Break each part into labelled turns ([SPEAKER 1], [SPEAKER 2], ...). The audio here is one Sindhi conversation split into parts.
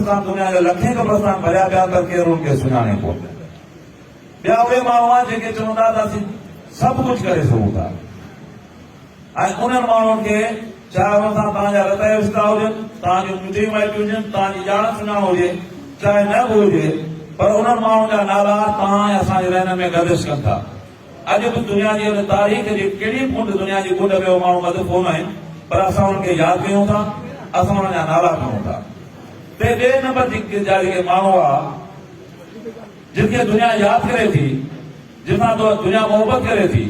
[SPEAKER 1] قبرستان دنيا جا لکين قبرستان ڀريا پيا پر ڪير انهن کي سڃاڻي ڪونه. ٻيا اهي ماڻهو آهن جيڪي چون ٿا ته اسين سڀ ڪجهه ڪري سگهون ٿا ۽ انهن ماڻهن کي چاهي انهن سان توهان جا رت جا رشتا هجن، توهان جون مٺيون مائٽيون هجن، توهان جي ڄاڻ سڃاڻ هجي چاهي نه به هجي پر انهن ماڻهن جا نالا توهان ۽ اسان جي ذهنن ۾ گردش ڪن ٿا. اڄ به دنيا جي ان تاريخ جي ڪهڙي به ڪنڊ دنيا جي ڪنڊ ۾ اهي ماڻهو مدفون آهن پر اسان انهن کي ياد ڪيون ٿا، اسان انهن جا نالا کڻون ٿا. ٽي ٻئي نمبر جا جيڪي ماڻهو هئا جن کي دنيا ياد ڪري ٿي، جن سان دنيا محبت ڪري ٿي،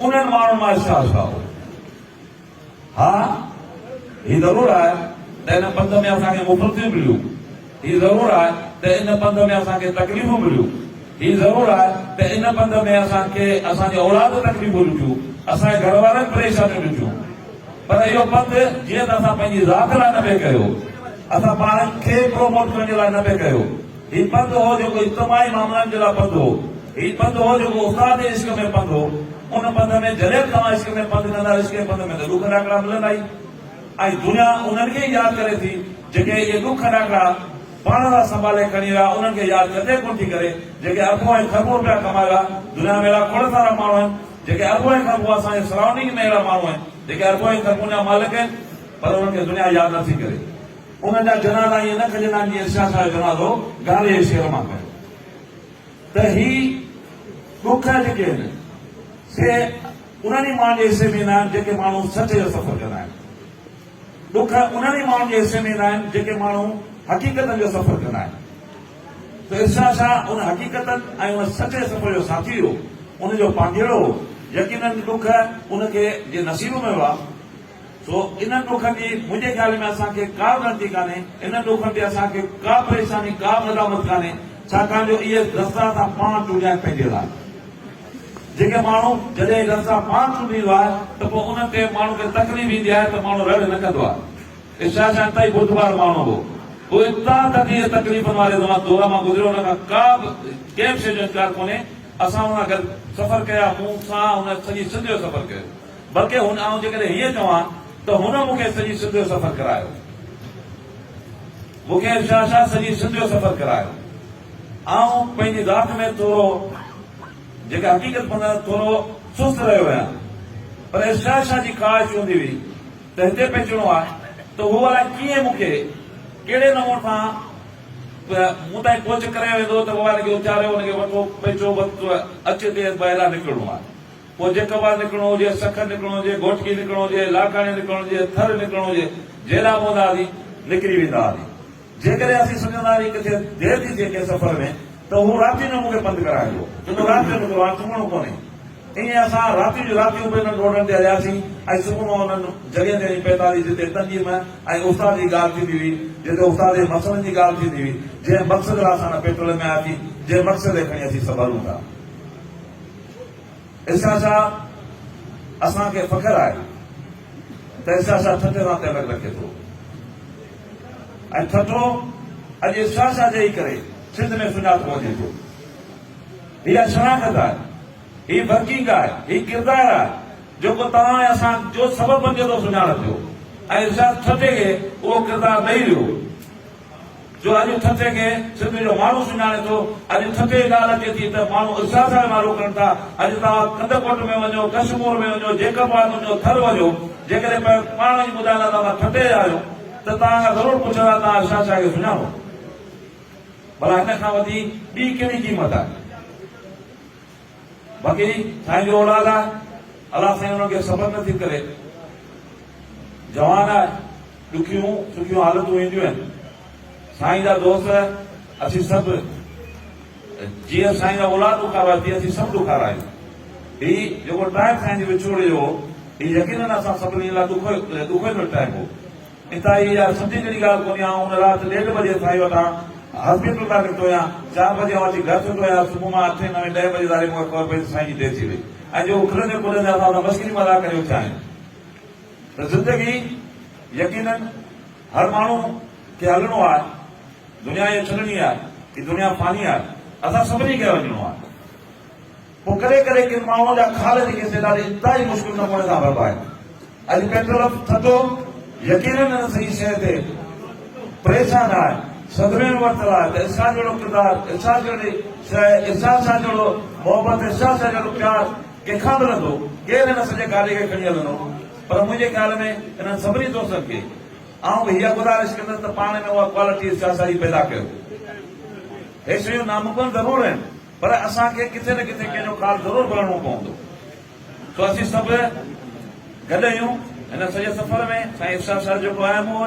[SPEAKER 1] انهن ماڻهن مان ارشاد شاهه هو. ها، هي ضرور آهي ته ان پنڌ ۾ اسان کي مفلسيون مليون، هي ضرور آهي ته ان پنڌ ۾ اسان کي تڪليفون مليون، هي ضرور آهي ته ان پنڌ ۾ اسان کي اسان جي اولاد تڪليفون ڏٺيون، اسان جي گهر وارن پريشانيون ڏٺيون، پر اهو پنڌ جيئن ته اسان پنهنجي ذات لاء نه پئي ڪيو، اسان پاڻ کي پروموٽ ڪرڻ جي لاء نه پئي ڪيو، هي پنڌ هو جيڪو اجتماعي معاملن جي لاء پنڌ هو. هي پنڌ هو جيڪو استاد جي عشق ۾ پنڌ هو. ان پنڌ ۾ جڏهن به توهان عشق ۾ پنڌ ڪندا عشق جي پنڌ ۾ ته ڏک ڏاکڙا ملندا ئي ۽ دنيا انهن کي ئي ياد ڪري ٿي جيڪي اهي ڏک ڏاکڙا پاڻ سان سنڀالي کڻي ويا انهن کي ياد ڪڏهن ڪونه ٿي ڪري جيڪي اربون ۽ کربون روپيا ڪمائي ويا. دنيا ۾ اهڙا کوڙ سارا ماڻهو آهن جيڪي اربون ۽ کربون اسان جي سرائونڊنگ ۾ اهڙا ماڻهو آهن جيڪي اربون ۽ کربون جا مالڪ آهن پر انهن کي دنيا ياد نٿي ڪري. انهن جا جنازا ائين نه کڄندا آهن جيئن ارشاد شاهه جو جنازو گالي جي شعر مان ڪيو ته هي ڏک جيڪي آهن سي انهن ئي ماڻهن جي حصي ۾ ايندا آهن جيڪي ماڻهو سچ جو سفر ڪندا آهن. ڏک انهن ئي ماڻهن جي حصي ۾ ايندا آهن جيڪي ماڻهو حقيقتن جو سفر ڪندا آهن. ته ارشاد شاهه ان حقيقتن ۽ ان سچ جي سفر جو ساٿي هو، ان جو پانڌيئڙو هو. يقينن ڏک ان کي جي نصيب ۾ هئا. سو انهن ڏکن جي منهنجي خيال ۾ اسان کي ڪا به ڳڻتي ڪانهي، انهن ڏکن تي اسان کي ڪا پريشاني، ڪا به ندامت ڪانهي، ڇاڪاڻ جو اهي رستا اسان پاڻ چونڊيا آهن پنهنجي لاء. جيڪي ماڻهو جڏهن اهي رستا پاڻ چونڊيندو آهي ته پوء انهن تي ماڻهو کي تڪليف ايندي آهي ته ماڻهو رڙ نه ڪندو آهي. ارشاد شاهه انتهائي بردبار ماڻهو هو. هو انتها تڪليف تڪليفن واري زمان دور مان گذريو، ان کان ڪا به ڪنهن به شيء جو انڪار ڪونهي. اسان ان سان گڏ سفر ڪيا، مون سان هن سڄي سنڌ جو سفر ڪيو. بلڪه هن آئون جيڪڏهن هيئن چوان ته هن مون کي سڄي سنڌ جو سفر ڪرايو. مون کي ارشاد شاهه سڄي سنڌ جو سفر ڪرايو. آئون پنهنجي ذات ۾ ٿورو جيڪا حقيقت پسند آهيان ٿورو سست رهيو آهيان پر ارشاد شاهه جي خواهش هوندي هئي ته هتي پهچڻو آهي ته هو الائي ڪيئن مون کي ڪهڙي نموني سان مون تائين پهچ ڪري ويندو ته بابا هن کي اٿاريو هن کي وٺو پهچو وقت اچ هتي ٻاهران نڪرڻو آهي. پوء جيڪب آباد نڪرڻو هجي، سکر نڪرڻو هجي، گهوٽڪي نڪرڻو هجي، لاڙڪاڻي نڪرڻو هجي، ٿر نڪرڻو هجي، جيڏانهن به هوندا هئاسين، نڪري ويندا هئاسين. جيڪڏهن اسين سمجهندا هئاسين ڪٿي دير ٿي ٿئي ڪنهن سفر ۾ ته هو راتين جو مون کي پنڌ ڪرائيندو هو، چوندو هو رات جو نڪرو هاڻ سمهڻو ڪونهي. ائين اسان راتيون جون راتيون به انهن روڊن تي هلياسين ۽ صبح مان انهن جڳهين تي وڃي پهتاسين جتي تنظيم ۽ استاد جي ڳالهه ٿيندي هئي، جتي استاد جي مسئلن جي ڳالهه ٿيندي هئي، جنهن مقصد لاء اسان هن پيٽرول ۾ آياسين، جنهن مقصد کي کڻي اسين سڀ هلون ٿا. ارشاد شاهه اسان کي فخر آهي ته ارشاد شاهه ٺٽي سان تعلق رکي ٿو ۽ ٺٽو اڄ ارشاد شاهه جي ئي ڪري سنڌ ۾ سڃاتو وڃي ٿو. اها شناخت آهي، هي ورڪنگ آهي، هي ڪردار آهي جيڪو توهان ۽ اسان جو سبب بنجي ٿو سڃاڻپ جو ۽ ارشاد ٺٽي کي اهو ڪردار ڏئي ويو. جو اڄ ٺٽي کي سنڌ جو ماڻهو سڃاڻي ٿو، اڄ ٺٽي جي ڳالهه اچي ٿي ته ماڻهو ارشاد صاحب نالو ڪرن ٿا، اڄ توهان ڪنڌڪوٽ ۾ وڃو، ڪشمور ۾ وڃو، جيڪب آباد وڃو، ٿر وڃو، جيڪڏهن پاڻ وڃي ٻڌائيندا ته اسان ٺٽي جا آهيون ته توهان کان ضرور پڇندا توهان ارشاد شاهه کي سڃاڻو؟ ڀلا هن کان وڌي ٻي ڪهڙي قيمت آهي؟ باقي سائين جو اولاد آهي، الله سائين انهن کي صبر نصيب ڪري. جوان آهي، ڏکيون سکيون حالتون اينديون آهن. سائين جا دوست اسين سڀ جيئن سائين جا اولاد ڏکارو آهي تيئن اسين سڀ ڏکارا آهيون. هي جيڪو ٽائيم سائين جي وڇوڙي جو هو، هي يقينن اسان سڀني لاء ڏکوئيندڙ ٽائيم هو. انتهائي اها سمجهه جهڙي ڳالهه ڪونهي آئون ان رات ڏيڍ بجي سائين وٽان هاسپيٽل تان نڪتو آهيان چار بجي آئون اچي گهر ڇٽو آهيان صبح مان اٺين نوين ڏهين بجي ڌاري مون کي خبر پئي ته سائين جي ڊيٿ ٿي وئي ۽ جيڪو کلندي ڪڏندي اسان سان مشڪري مذاق ڪري اٿيا آهيون ته زندگي يقينن هر ماڻهو کي هلڻو آهي دنيا هي ڇڏڻي آهي هي دنيا فاني آهي اسان سڀني کي وڃڻو آهي. پوء ڪڏهن ڪڏهن ڪن ماڻهن جا خال جيڪي سي ڏاڍي انتهائي مشڪل نموني سان ڀربا آهن. اڄ پيٽرول ٿڌو يقينن ان سڄي شيء تي پريشان آهي، صدمي ۾ ورتل آهي ته ارشاد جهڙو ڪردار، ارشاد جهڙي شيء، ارشاد شاهه جهڙو محبت، ارشاد شاهه جهڙو پيار ڪنهن کان ملندو؟ ڪير هن سڄي گاڏي کي کڻي هلندو؟ پر منهنجي خيال ۾ انهن سڀني دوستن کي آئون به اها گذارش ڪندس ته پاڻ ۾ اها ڪوالٽي ارشاد شاهه جي پيدا ڪيو. هي شيون ناممڪن ضرور آهن پر اسان کي ڪٿي نه ڪٿي ڪنهن جو خال ضرور ڀرڻو پوندو. سو اسين سڀ گڏ آهيون هن سڄي سفر ۾. سائين ارشاد شاهه جيڪو آهي مون.